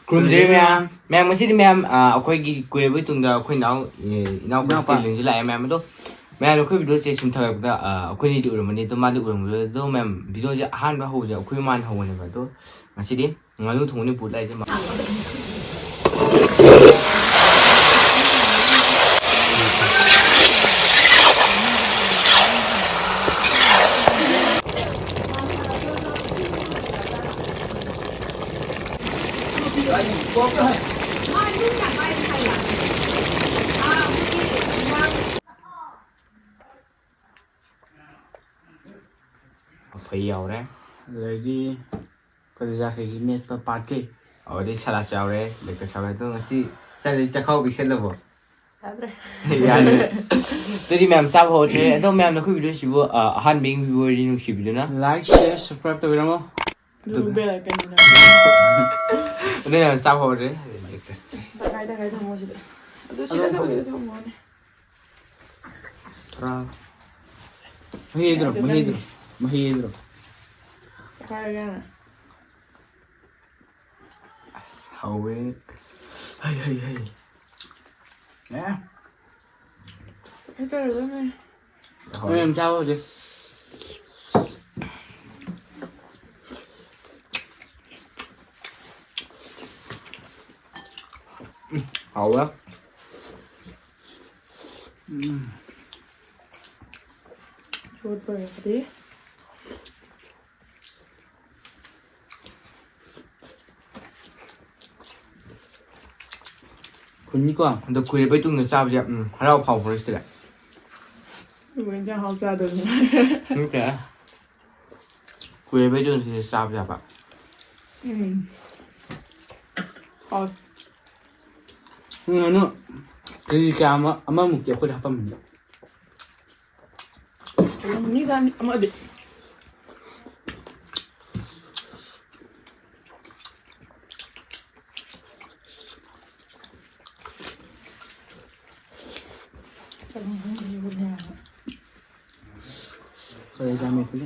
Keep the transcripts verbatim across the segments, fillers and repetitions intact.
ꯈꯨꯔꯨꯝꯖꯔꯤ ꯃꯌꯥꯝ꯫ ꯃꯌꯥꯝ, ꯉꯁꯤꯗꯤ ꯃꯌꯥꯝ, ꯑ, ꯑꯩꯈꯣꯏꯒꯤ ꯀꯨꯏꯔꯕꯒꯤ ꯇꯨꯡꯗ ꯑꯩꯈꯣꯏ ꯏꯅꯥꯎ, ꯑꯦ, ꯏꯅꯥꯎꯄꯥ ꯏꯅꯥꯎꯄꯥ꯫ ꯁ꯭ꯇꯦꯂꯤꯟꯁꯨ ꯂꯥꯛꯑꯦ ꯃꯌꯥꯝ꯫ ꯑꯗꯣ ꯃꯌꯥꯝꯅ ꯑꯩꯈꯣꯏ ꯚꯤꯗꯤꯑꯣꯁꯦ ꯁꯨꯝ ꯊꯥꯒꯠꯄꯗ, ꯑ, ꯑꯩꯈꯣꯏꯅꯤꯗꯤ ꯎꯔꯝꯃꯅꯤ, ꯑꯗꯣ ꯃꯥꯗꯤ ꯎꯔꯝꯃꯔꯣꯏ꯫ ꯑꯗꯣ ꯃꯌꯥꯝ, ꯚꯤꯗꯤꯑꯣꯁꯦ ꯑꯍꯥꯟꯕ ꯍꯧꯕꯁꯦ ꯑꯩꯈꯣꯏ ꯃꯃꯥꯅ ꯍꯧꯕꯅꯦꯕ꯫ ꯑꯗꯣ ꯉꯁꯤꯗꯤ ꯉꯥꯅꯨ ꯊꯣꯡꯕꯅꯤ ꯄꯨ ꯂꯥꯛꯏꯁꯦ꯫ ꯃꯐꯩ ꯌꯥꯎꯔꯦ꯫ ꯑꯗꯨꯗꯒꯤ ꯀꯂꯦꯖꯥ ꯀꯩꯒꯤ ꯃꯦꯠꯄ ꯄꯥꯔꯠꯀꯤ꯫ ꯑꯗꯩ ꯁꯂꯥꯠꯁꯨ ꯌꯥꯎꯔꯦ, ꯂꯦꯛꯀ ꯁꯥꯎꯔꯦ꯫ ꯑꯗꯣ ꯉꯁꯤ ꯆꯥꯛ-, ꯆꯥꯛꯈꯥꯎ ꯄꯤꯛꯁꯜꯂꯕꯣ? ꯌꯥꯗ꯭ꯔꯦ꯫ ꯌꯥꯗ꯭ꯔꯦ꯫ ꯑꯗꯨꯗꯤ ꯃꯌꯥꯝ ꯆꯥꯕ ꯍꯧꯔꯁꯦ꯫ ꯑꯗꯣ ꯃꯌꯥꯝꯅ ꯑꯩꯈꯣꯏ ꯚꯤꯗꯤꯑꯣꯁꯤꯕꯨ, ꯑ, ꯑꯍꯥꯟꯕ ꯌꯦꯡꯕꯤꯕ ꯑꯣꯏꯔꯗꯤ ꯅꯨꯡꯁꯤꯕꯤꯗꯨꯅ like, share, subscribe ꯇꯧꯕꯤꯔꯝꯃꯣ꯫ ꯑꯗꯨ ꯑꯗꯨꯒ bell icon ꯅ꯫ ꯑꯗꯨ ꯃꯌꯥꯝ ꯆꯥꯕ ꯍꯧꯔꯁꯦ꯫ ꯇꯪꯈꯥꯏ ꯇꯪꯈꯥꯏ ꯊꯝꯃꯣ ꯁꯤꯗ꯫ ꯑꯗꯨ ꯁꯤꯗ ꯑꯗꯨꯝ ꯊꯝꯒꯦ ꯊꯝꯃꯣꯅꯦ꯫ ꯇꯔꯥ꯫ ꯃꯍꯤ ꯍꯩꯗ꯭ꯔꯣ? ꯌꯥꯗꯦ, ꯃꯍꯤ ꯍꯩꯗ꯭ꯔꯣ? ꯅꯪꯒꯤ꯫ ꯃꯍꯤ ꯍꯩꯗ꯭ꯔꯣ? ꯇꯪꯈꯥꯏ ꯍꯥꯏꯒꯦ ꯍꯥꯟꯅ꯫ ꯑꯁ, ꯍꯥꯎꯋꯦ꯫ ꯍꯩ, ꯍꯩ, ꯍꯩ꯫ ꯑꯦ꯫ ꯀꯩ ꯇꯧꯔꯗꯕꯅꯦ? ꯍꯥꯎꯋꯦ꯫ ꯅꯣꯏ ꯌꯥꯝ ꯆꯥꯕ ꯍꯧꯖꯤꯛ꯫ ꯎꯝ, ꯍꯥꯎꯋꯦ꯫ ꯎꯝ꯫ ꯆꯣꯠꯄ ꯌꯥꯗꯦ꯫ ꯈꯨꯟꯅꯤꯀꯣ꯫ ꯑꯗꯣ ꯀꯨꯏꯔꯕꯩ ꯇꯨꯡꯗ ꯆꯥꯕꯁꯦ, ꯎꯝ, ꯍꯔꯥꯎ ꯐꯥꯎꯕ꯭ꯔꯣ ꯁꯤꯗ? ꯑꯗꯨꯕꯨ ꯏꯟꯖꯥꯡ ꯍꯥꯎ ꯆꯥꯗꯕꯅꯤ꯫ ꯅꯠꯇꯦ꯫ ꯀꯨꯏꯔꯕꯩ ꯇꯨꯡꯗ ꯁꯤꯗ ꯆꯥꯕ ꯌꯥꯕ꯫ ꯎꯝ꯫ ꯍꯥꯎ꯫ ꯎꯝ, ꯉꯥꯅꯨ ꯀꯦꯖꯤ ꯀꯌꯥ ꯑꯃ, ꯑꯃꯃꯨꯛꯇꯤ ꯑꯩꯈꯣꯏꯗ ꯍꯥꯞꯄꯝꯃꯅꯤ꯫ ꯃꯤꯗꯥꯅꯤ ꯑꯃꯗꯤ꯫ ꯀꯔꯤ ꯆꯥꯃꯦꯠꯄꯅꯣ?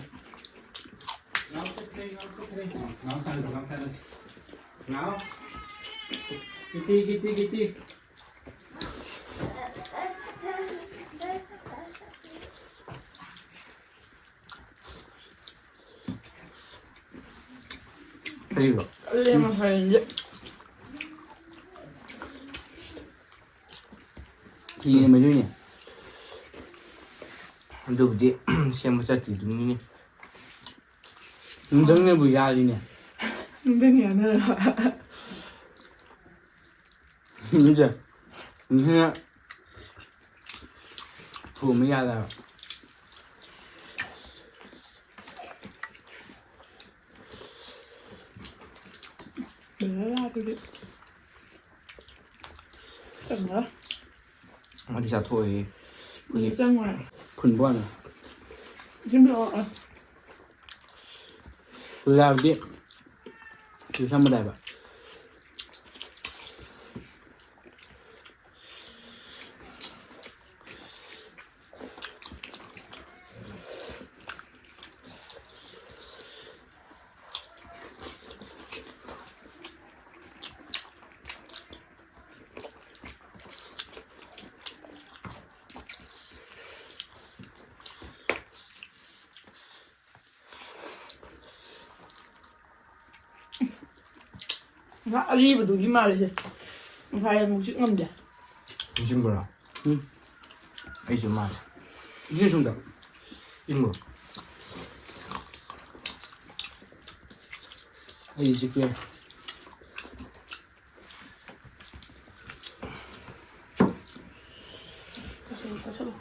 Now? ꯀꯤꯇꯤ, ꯀꯤꯇꯤ, ꯀꯤꯇꯤ꯫ ꯀꯔꯤꯕ? ꯀꯜꯂꯦ ꯉꯁꯥꯏꯗꯤ꯫ ꯐꯤꯅ ꯃꯩꯗꯣꯏꯅꯦ꯫ ꯑꯗꯨꯕꯨꯗꯤ ꯁꯦꯝꯕ ꯆꯠꯇ꯭ꯔꯤꯗꯨꯅꯤꯅꯦ꯫ ꯅꯨꯡꯊꯪꯅꯕꯨ ꯌꯥꯔꯤꯅꯦ꯫ ꯅꯨꯡꯊꯪ ꯌꯥꯅꯔꯕ? ꯅꯠꯇꯦ꯫ ꯅꯨꯡꯊꯪꯅ ꯊꯣꯝꯕ ꯌꯥꯗꯕ꯫ ꯂꯣꯏꯔꯦ ꯑꯗꯨꯗꯤ꯫ ꯆꯪꯉꯔꯣꯏ꯫ ꯃꯥꯗꯤ ꯆꯥꯊꯣꯛꯑꯦ꯫ ꯑꯩ ꯆꯪꯉꯔꯣꯏ꯫ ꯐꯨꯟꯕ ꯋꯥꯅꯤ꯫ ꯏꯁꯤꯡ ꯄꯤꯔꯛꯑꯣ꯫ ꯂꯥꯕꯗꯤ ꯁꯤ ꯁꯝꯕꯗꯥꯏꯕ꯫ ꯉꯥ ꯑꯔꯤꯕꯗꯨꯒꯤ ꯃꯥꯜꯂꯤꯁꯦ꯫ ꯉꯁꯥꯏ ꯑꯃꯨꯛ ꯆꯤꯛ ꯉꯝꯗꯦ꯫ ꯅꯤꯡꯁꯤꯡꯕ꯭ꯔꯥ? ꯎꯝ꯫ ꯑꯩꯁꯨ ꯃꯥꯜꯂꯦ꯫ ꯏꯁꯤꯡ ꯁꯨꯝꯗ ꯏꯪꯕ꯭ꯔꯣ? ꯑꯩ ꯆꯤꯛꯄ ꯌꯥꯏ꯫ ꯆꯥꯁꯜꯂꯨ, ꯆꯥꯁꯜꯂꯨ꯫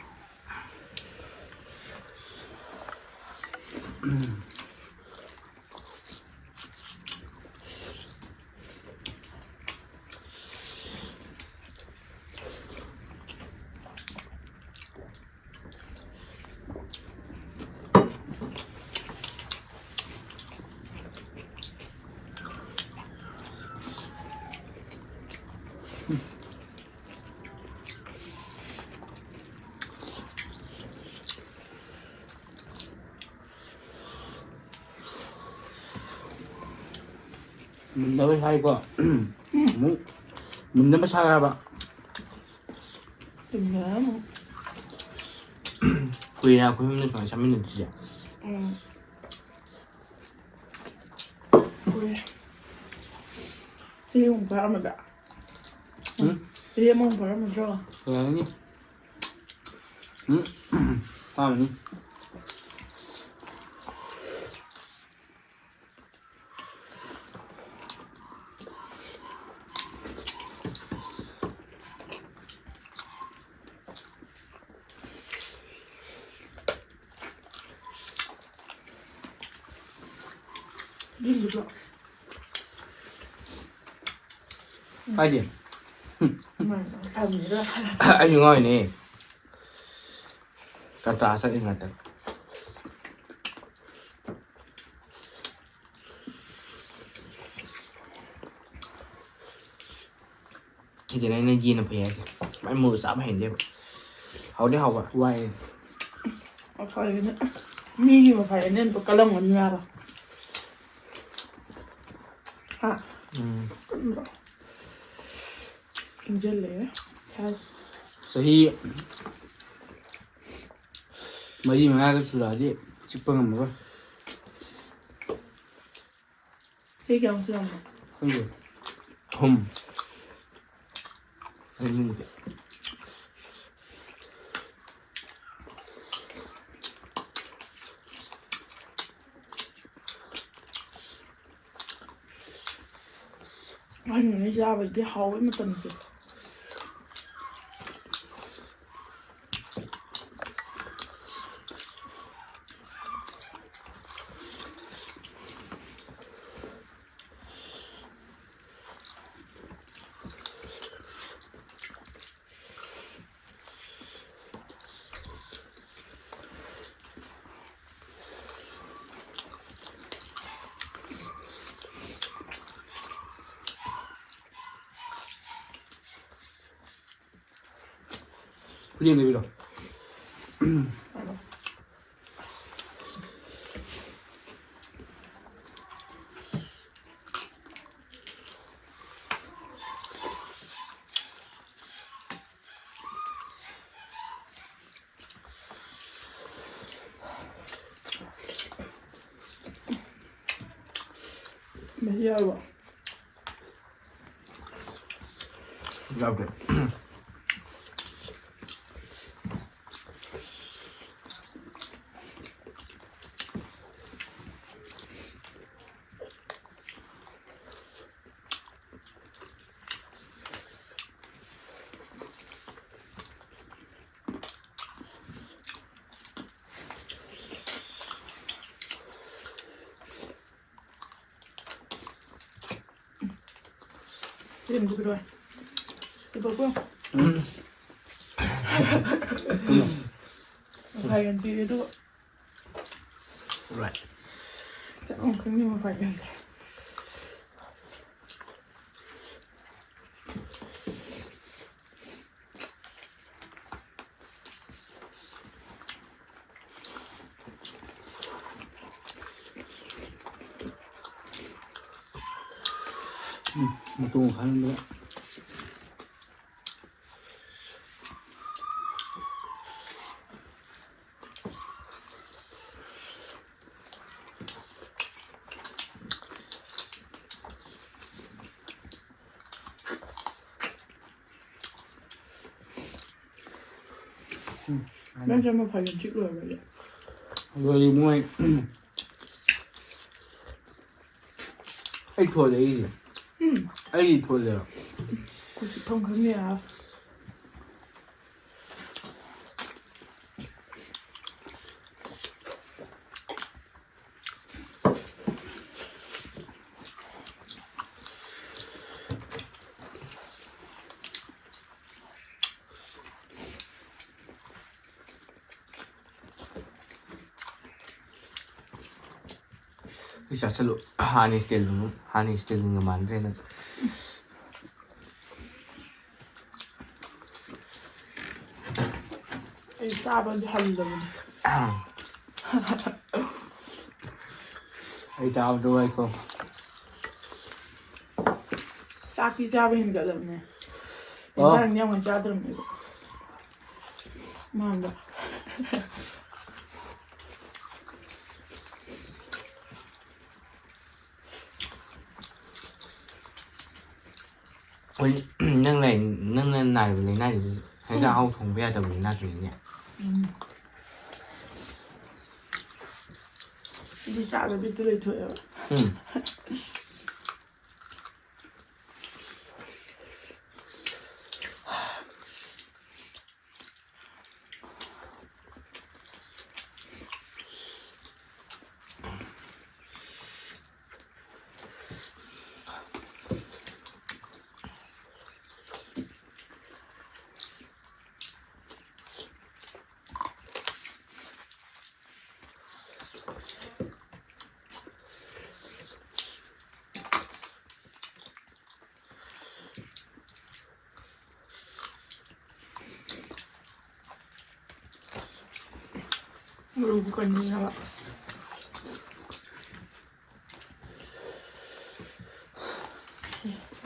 ꯃꯨꯟꯗꯕꯩ ꯁꯥꯏꯀꯣ꯫ ꯎꯝ꯫ ꯑꯃꯨꯛ ꯃꯨꯟꯅꯕ ꯁꯥꯔꯕ꯫ ꯇꯨꯝꯅꯔꯝꯃꯣ꯫ ꯀꯨꯏꯔꯦ ꯑꯩꯈꯣꯏ ꯑꯍꯨꯝꯅ ꯁꯨꯃꯥꯏꯅ ꯆꯥꯃꯤꯟꯅꯗ꯭ꯔꯤꯁꯦ꯫ ꯎꯝ꯫ ꯀꯨꯏꯔꯦ꯫ ꯆꯍꯤ ꯑꯃꯨꯛ ꯐꯥꯔꯝꯃꯗ꯭ꯔꯥ? ꯎꯝ? ꯆꯍꯤ ꯑꯃꯃꯨꯛ ꯐꯥꯔꯝꯃꯗ꯭ꯔꯣ? ꯌꯥꯔꯅꯤ꯫ ꯎꯝ? ꯐꯥꯔꯝꯅꯤ꯫ ꯀꯥꯏꯗꯦ꯫ ꯎꯝ, ꯊꯝꯃꯤꯔꯣ? ꯑꯩꯁꯨ ꯉꯥꯎꯔꯤꯅꯦ꯫ ꯀꯇꯥ ꯆꯠꯂꯤ ꯉꯥꯛꯇ꯫ ꯁꯤꯗꯅ ꯑꯩꯅ ꯌꯦꯟꯅ ꯐꯩ ꯍꯥꯏꯁꯦ꯫ ꯃꯥꯏ ꯃꯣꯔꯣꯛ ꯆꯥꯕ ꯍꯩꯅꯗꯦꯕ꯫ ꯍꯥꯎꯗꯤ ꯍꯥꯎꯕ, ꯋꯥꯏ꯫ ꯃꯐꯩꯗꯨꯅ, ꯃꯤꯒꯤ ꯃꯐꯩ ꯑꯅꯦꯝꯕ ꯀꯜꯂꯝꯒꯅꯤ ꯍꯥꯏꯕ꯫ ꯍꯥ? ꯎꯝ꯫ ꯀꯟꯗ꯭ꯔꯣ? ꯏꯪꯖꯜꯂꯛꯑꯦ꯫ ꯆꯍꯤ ꯃꯔꯤ ꯃꯉꯥꯒ ꯁꯨꯔꯛꯑꯗꯤ ꯆꯤꯛꯄ ꯉꯝꯃꯔꯣꯏ꯫ ꯆꯍꯤ ꯀꯌꯥꯃꯨꯛ ꯁꯨꯔꯝꯃꯣ? ꯈꯪꯗꯦ꯫ ꯑꯍꯨꯝ꯫ ꯑꯍꯨꯝ꯫ ꯑꯍꯟꯈꯩ ꯆꯥꯕꯩꯗꯤ ꯍꯥꯎꯕꯩ ꯃꯇꯝꯁꯦ꯫ ꯈꯨꯖꯦꯡ ꯂꯩꯕꯤꯔꯣ꯫ ꯌꯥꯎꯔꯕꯣ? ꯌꯥꯎꯗꯦ꯫ ꯁꯤꯝꯁꯨ ꯄꯤꯔꯛꯑꯣ꯫ ꯄꯤꯊꯣꯛꯈꯣ꯫ ꯎꯝ꯫ ꯃꯐꯥꯏꯒꯟ ꯄꯤꯔꯦ ꯑꯗꯨꯒ꯫ Right. ꯆꯥꯛ ꯑꯃ ꯈꯪꯗꯦ ꯃꯐꯥꯏꯒꯟꯁꯦ꯫ ꯎꯝ, ꯃꯇꯣꯡ ꯈꯥꯏꯍꯟꯕꯗ꯫ ꯎꯝ, ꯅꯪꯁꯦ ꯃꯐꯥꯏꯒꯟ ꯆꯤꯛ ꯂꯣꯏꯔꯕ ꯑꯩꯁꯦ? ꯂꯣꯏꯔꯦ ꯏꯕꯨꯡꯉꯣ ꯑꯩ꯫ ꯑꯩ ꯊꯣꯜꯂꯦ ꯑꯩꯒꯤꯁꯦ꯫ ꯎꯝ꯫ ꯑꯩꯒꯤ ꯊꯣꯜꯂꯦꯕ꯫ ꯑꯩꯈꯣꯏ ꯆꯤꯛꯐꯝ ꯈꯪꯗꯦ ꯍꯥꯏꯕ꯫ ꯑꯩ ꯆꯥꯁꯤꯜꯂꯨ꯫ ꯍꯥꯟꯅ ꯁ꯭ꯇꯦꯜꯗꯨ-, ꯍꯥꯟꯅ ꯁ꯭ꯇꯦꯜꯗꯨꯒ ꯃꯥꯟꯅꯗ꯭ꯔꯦ ꯅꯪ꯫ ꯑꯩ ꯆꯥꯕꯗꯤ ꯍꯜꯂꯕꯅꯤ꯫ ꯑꯩ ꯆꯥꯕꯗꯣ ꯋꯥꯏꯀꯣ꯫ ꯆꯥꯛꯇꯤ ꯆꯥꯕ ꯍꯦꯟꯒꯠꯂꯕꯅꯦ꯫ ꯑꯣ꯫ ꯏꯟꯖꯥꯡꯗꯤ ꯌꯥꯝ ꯀꯟꯅ ꯆꯥꯗ꯭ꯔꯕꯅꯦꯕ꯫ ꯃꯥꯟꯕ꯫ ꯍꯣꯏ, ꯅꯪ ꯂꯩ, ꯅꯪꯅ ꯅꯥꯔꯤꯕ ꯂꯥꯏꯅꯥꯁꯤꯗꯤ ꯍꯦꯟꯖꯥꯡ ꯑꯍꯥꯎ ꯊꯣꯡꯕ ꯌꯥꯗꯕ ꯂꯥꯏꯅꯥꯗꯨꯅꯤꯅꯦ꯫ ꯎꯝ꯫ ꯑꯩꯗꯤ ꯆꯥꯕ ꯕꯤꯠꯇꯨ ꯂꯩꯊꯣꯛꯑꯦꯕ꯫ ꯎꯝ꯫ ꯃꯔꯨ ꯀꯟꯕꯅꯦꯕ꯫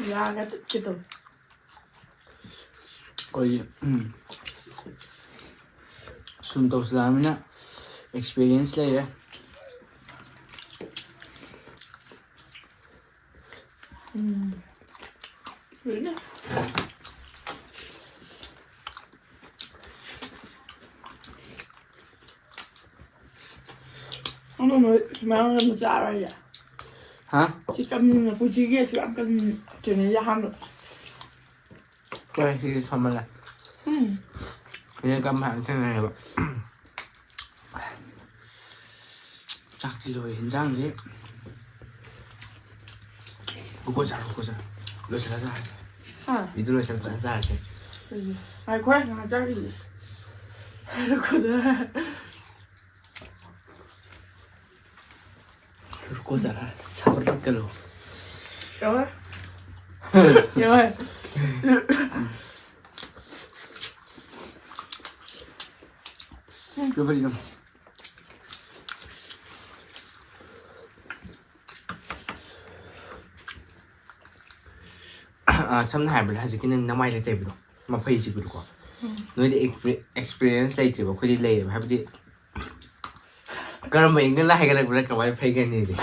ꯌꯥꯒ ꯇꯠꯀꯦ ꯇꯧꯋꯦ꯫ ꯑꯩꯈꯣꯏꯒꯤ, ꯎꯝ, ꯁꯨꯝ ꯇꯧꯁꯤꯜꯂꯛꯑꯃꯤꯅ experience ꯂꯩꯔꯦ꯫ ꯎꯝ꯫ ꯂꯣꯏꯅ꯫ ꯑꯃ ꯃꯣꯏ ꯁꯨꯃꯥꯏꯅ ꯌꯥꯝꯅ ꯆꯥꯔꯣꯏ ꯍꯥꯏꯁꯦ꯫ ꯍꯥ? ꯁꯤ ꯀꯟꯅ ꯄꯨꯟꯁꯤꯒꯤ ꯑꯁꯨꯛ ꯌꯥꯝ ꯀꯟꯅ ꯊꯦꯡꯅꯩꯁꯦ ꯑꯍꯥꯟꯕ꯫ ꯍꯣꯏ, ꯁꯤꯗꯤ ꯁꯣꯝꯃꯜꯂꯦ꯫ ꯎꯝ꯫ ꯁꯤꯗꯤ ꯀꯟꯕ ꯍꯥꯟꯅ ꯊꯦꯡꯅꯩꯌꯦꯕ꯫ ꯆꯥꯛꯇꯤ ꯂꯣꯏꯔꯦ, ꯍꯤꯟꯖꯥꯡꯁꯤ ꯔꯨꯀꯣ ꯆꯥꯔꯣ, ꯔꯨꯀꯣ ꯆꯥꯔꯣ꯫ ꯂꯣꯏꯁꯤꯜꯂ ꯆꯥꯔꯁꯦ꯫ ꯍꯥ? ꯏꯗꯨ ꯂꯣꯏꯁꯤꯜꯂ ꯐꯖꯅ ꯆꯥꯔꯁꯦ꯫ ꯉꯥꯏꯈꯣꯍꯦ, ꯉꯥꯏꯍꯥꯛ ꯆꯥꯈꯤꯁꯤ꯫ ꯔꯨꯀꯣꯗ꯫ ꯔꯨꯀꯣ ꯖꯔꯥ, ꯁꯕꯔ ꯃꯠ ꯀꯔꯣ꯫ ꯌꯥꯔꯣꯏ꯫ ꯌꯥꯔꯣꯏ꯫ ꯔꯨꯕꯔꯤꯅꯣ꯫ ꯑ, ꯁꯝꯅ ꯍꯥꯏꯔꯕꯗ ꯍꯧꯖꯤꯛꯀꯤ ꯅꯪ ꯅꯃꯥꯏꯗ ꯇꯩꯕꯗꯣ, ꯃꯐꯩꯁꯤꯕꯨꯗꯀꯣ, ꯅꯣꯏꯗꯤ ꯑꯦꯛꯁꯄꯤ-, experience ꯂꯩꯇ꯭ꯔꯤꯕ, ꯑꯩꯈꯣꯏꯗꯤ ꯂꯩꯌꯦꯕ꯫ ꯍꯥꯏꯕꯗꯤ ꯀꯔꯝꯕ angle ꯍꯥꯏꯒꯠꯂꯛꯄꯗ ꯀꯃꯥꯏꯅ ꯐꯩꯒꯅꯤꯗꯤ꯫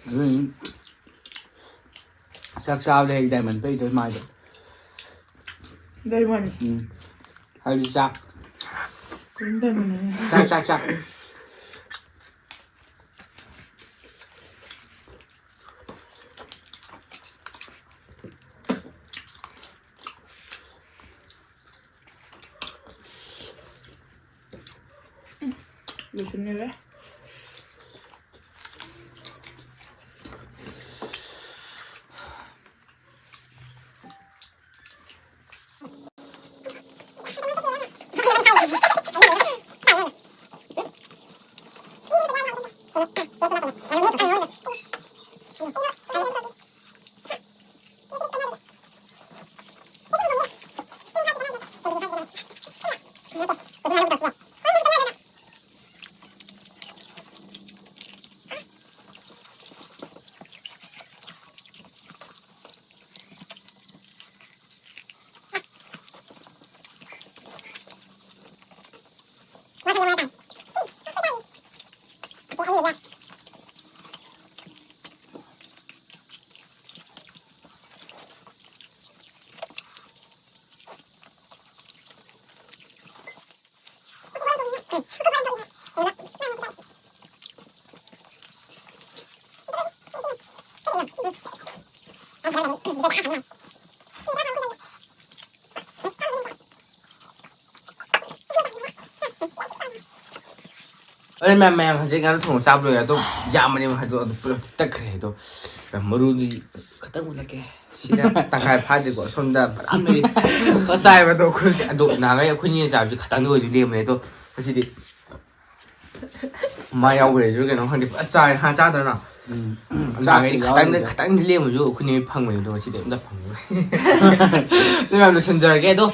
ꯑꯗꯨꯅꯤ ꯆꯥꯛ ꯆꯥꯕꯗ ꯍꯦꯛ ꯗꯥꯏꯃꯟ ꯄꯩꯗꯣꯏ ꯃꯥꯏꯗꯣ꯫ ꯗꯥꯏꯃꯟ꯫ ꯎꯝ꯫ ꯍꯥꯏꯕꯗꯤ ꯆꯥꯛ꯫ ꯀꯔꯤꯅꯣ ꯗꯥꯏꯃꯟ ꯍꯥꯏꯅ? ꯆꯥꯛ ꯆꯥꯛ ꯆꯥꯛ꯫ ꯂꯣꯏꯁꯤꯟꯅꯔꯦ꯫ ꯑꯗꯩ ꯃꯌꯥꯝ ꯃꯌꯥꯝ ꯍꯧꯖꯤꯛ ꯉꯥꯅꯨ ꯊꯣꯡꯕ ꯆꯥꯕ ꯂꯣꯏꯔꯦ꯫ ꯑꯗꯣ ꯌꯥꯝꯕꯅꯦꯕ ꯍꯥꯏꯗꯣ, ꯑꯗꯨ ꯄꯨꯂꯞ ꯇꯠꯈ꯭ꯔꯦ꯫ ꯑꯗꯣ ꯃꯔꯨꯗꯤ ꯈꯤꯇꯪ ꯎꯠꯂꯛꯀꯦ꯫ ꯁꯤꯅ ꯇꯪꯈꯥꯏ ꯐꯥꯗꯦꯀꯣ꯫ ꯁꯣꯝꯗ ꯐꯅꯌꯥꯝ ꯂꯩꯔꯤ꯫ ꯐꯖꯅ ꯆꯥꯏꯕ ꯑꯗꯣ ꯑꯩꯈꯣꯏ꯫ ꯑꯗꯣ ꯅꯍꯥꯟꯈꯩ ꯑꯩꯈꯣꯏꯅꯤꯅ ꯆꯥꯕꯁꯤ ꯈꯇꯪꯗ ꯑꯣꯏꯔꯁꯨ ꯂꯦꯝꯕꯅꯦ꯫ ꯑꯗꯣ ꯉꯁꯤꯗꯤ ꯃꯥ ꯌꯥꯎꯈ꯭ꯔꯦꯁꯨ ꯀꯩꯅꯣ ꯈꯪꯗꯦ꯫ ꯐꯖꯅ ꯆꯥꯔꯦ꯫ ꯍꯥꯟꯅ ꯆꯥꯗ꯭ꯔꯅ? ꯎꯝ꯫ ꯅꯍꯥꯟꯈꯩꯗꯤ ꯈꯇꯪꯗ, ꯈꯇꯪꯗꯤ ꯂꯦꯝꯃꯁꯨ ꯑꯩꯈꯣꯏꯅꯤ ꯐꯪꯕꯅꯦ꯫ ꯑꯗꯣ ꯉꯁꯤꯗꯤ ꯑꯝꯇ ꯐꯪꯉꯔꯣꯏ꯫ ꯑꯗꯨ ꯃꯌꯥꯝ ꯂꯣꯏꯁꯤꯟꯖꯔꯒꯦ꯫ ꯑꯗꯣ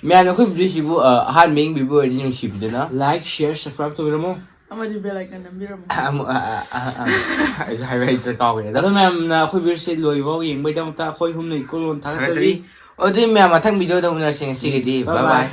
ꯃꯌꯥꯝꯅ ꯑꯩꯈꯣꯏ ꯚꯤꯗꯤꯑꯣꯁꯤꯕꯨ, ꯑ, ꯑꯍꯥꯟꯕ ꯌꯦꯡꯕꯤꯕ ꯑꯣꯏꯔꯗꯤ ꯅꯨꯡꯁꯤꯕꯤꯗꯨꯅ like, share, subscribe ꯇꯧꯕꯤꯔꯝꯃꯣ꯫ ꯑꯃꯗꯤ bell icon ꯅꯝꯕꯤꯔꯝꯃꯣ꯫ ꯑ, ꯑꯃꯨꯛ, ꯑ, ꯑ, ꯑ, ꯑ, ꯑꯩꯁꯨ ꯍꯥꯏꯕ ꯍꯩꯇ꯭ꯔꯦ, ꯀꯥꯎꯈ꯭ꯔꯦ꯫ ꯑꯗꯣ ꯃꯌꯥꯝꯅ ꯑꯩꯈꯣꯏ ꯚꯤꯗꯤꯑꯣꯁꯤ ꯂꯣꯏꯐꯥꯎ ꯌꯦꯡꯕꯒꯤꯗꯃꯛꯇ ꯑꯩꯈꯣꯏ ꯍꯨꯝꯅ ꯏꯀꯣꯂꯣꯟ ꯊꯥꯒꯠꯆꯔꯤ꯫ ꯑꯗꯨꯗꯤ ꯃꯌꯥꯝ ꯃꯊꯪ ꯚꯤꯗꯤꯑꯣꯗ ꯎꯅꯔꯁꯤ꯫ ꯉꯁꯤꯒꯤꯗꯤ bye bye꯫